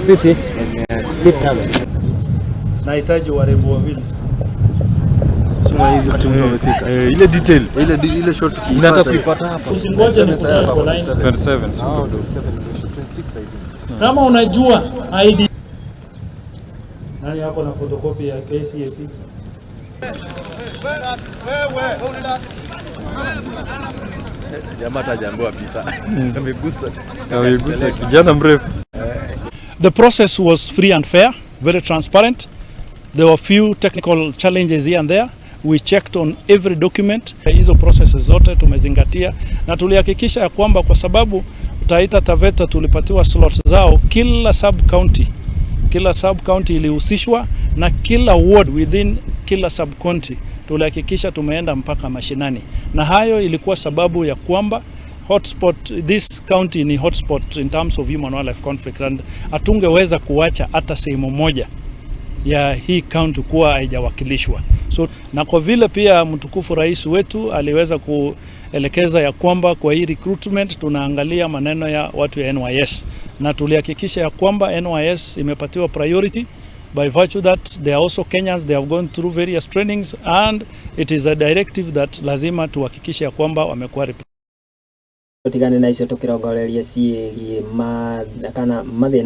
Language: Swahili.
Fiti. Fiti sana. Nahitaji warembo wawili. Eh, ile detail Ile shot. Unataka kuipata hapa. Usingoje nikutane kwa line. 27. Kama unajua ID. Nani yako na photocopy ya KCSE? Jamaa hatajaambiwa pita. Amegusa. Amegusa kijana mrefu. The process was free and fair, very transparent. There were few technical challenges here and there. We checked on every document. Hizo processes zote tumezingatia na tulihakikisha ya kwamba kwa sababu Taita Taveta tulipatiwa slot zao, kila sub county, kila sub county ilihusishwa na kila ward within kila sub county tulihakikisha tumeenda mpaka mashinani, na hayo ilikuwa sababu ya kwamba hotspot, this county ni hotspot in terms of human wildlife conflict, and hatungeweza kuacha hata sehemu moja ya hii county kuwa haijawakilishwa. So, na kwa vile pia mtukufu rais wetu aliweza kuelekeza ya kwamba kwa hii recruitment tunaangalia maneno ya watu ya NYS, na tulihakikisha ya kwamba NYS imepatiwa priority by virtue that they are also Kenyans, they have gone through various trainings, and it is a directive that lazima tuhakikishe ya kwamba wamekuwa Tũtigane na icio tũkĩrongoreria ciĩgiĩ ma kana mathĩna.